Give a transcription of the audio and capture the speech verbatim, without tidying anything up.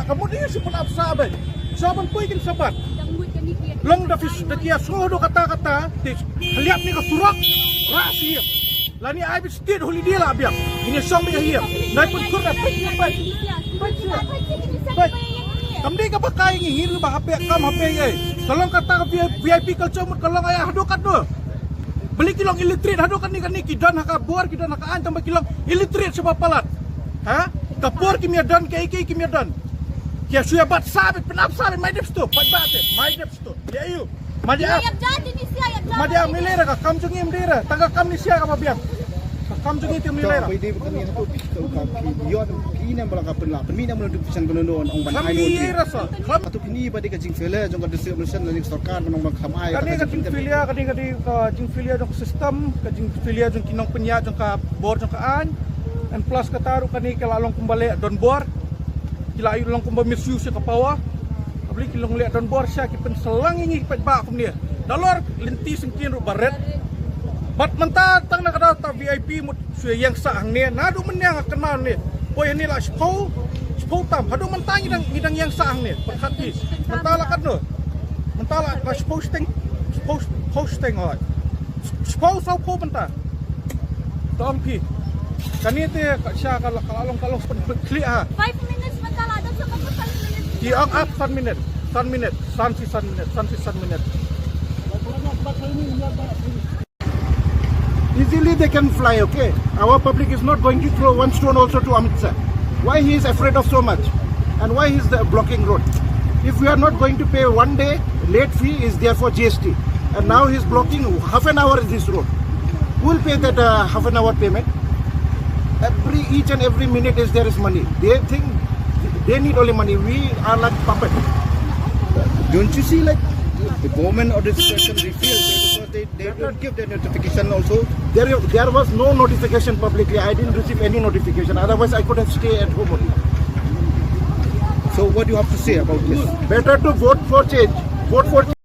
Ka mut ïa shu pynap sa bad sha ban poi kin sabat. Long da phi da ki ïa sngewthuh kata kata te khliap ni ka surok. Ra siem. Lani ai bit state holiday la biang. Ini song bit hiam. Nai pun kur da pek pek. Pek. Kam dei ka ba kai ngi hiru ba hapek kam hapek ai. Ka long kata ka V I P culture mut ka long ai haduh katno. Beli ki long illiterate haduh katni katni ki don ha ka bor ki don ha ka aiñ tang ba ki long illiterate sha ba palat. Ha? Ka por kim ïa don kaei kaei kim ïa don. Ki ïa shu ïa bat sa bit pynap sa bit mai dep stu. Pat bat te mai dep stu. Ïa ïu. Ma ïa. Ïa ïa jati ni sia ïa jati. Ma ïa me lera ka kam jong ngi em dera. Tang ka kam ni sia ka ba biang. Ka kam jong ngi te me lera. Bai dei ba kane hato phi to ka phi ïoh phi ne ba la ka pynlah pynmih ne ba la duk phi san kono no ong ban ai no. Kami lera sa. Hato kine ba dei ka jingfailure jong ka district administration lane ka sorkar ban ong ban kham ai. Kane ka jingfailure, kane ka dei ka jingfailure jong ka system, ka jingfailure jong ki nongpynïaid jong ka bor jong ka aiñ. And plus kata ruh kane ka la long kumba leh donbor. Ki la ïoh long kumba misuse ka power. Ka bli ki long leh donbor sha ki pynsalang ïa ngi ki paidbah kumne. Da lor lynti syngkien ruh ba ret. Bad mynta tang na ka daw ta V I P mut shu ïeng sah hangne. Naduh mynne nga kynmaw ne. Poi hangne la shiphew, shiphew tam. Haduh mynta ngi dang, ngi dang ïeng sah hangne. Pyrkhat ki. Mynta la katno. Mynta la, la shiphew shiteng, shiphew, shiphew shiteng hoi. Shiphew saw phew mynta. Tong phi. Kane te ka sha ka la, ka la long, ka long pynkhlieh ha. Five minutes mynta la dang sa ka five minutes. Ki ong ap san minit, san minit, san shi san minit, san shi san minit. Easily they can fly, okay? Our public is not going to throw one stone also to Amit Shah. Why he is afraid of so much? And why he is the blocking road? If we are not going to pay one day, late fee is there for G S T. And now he is blocking half an hour this road. Who will pay that uh, half an hour payment? Every, each and every minute is there is money. They think they need only money. We are like puppet. Don't you see, like, the government or the situation they feel because they, they don't give the notification also? There, there was no notification publicly. I didn't receive any notification. Otherwise, I could have stayed at home only. So what do you have to say about this? Better to vote for change. Vote for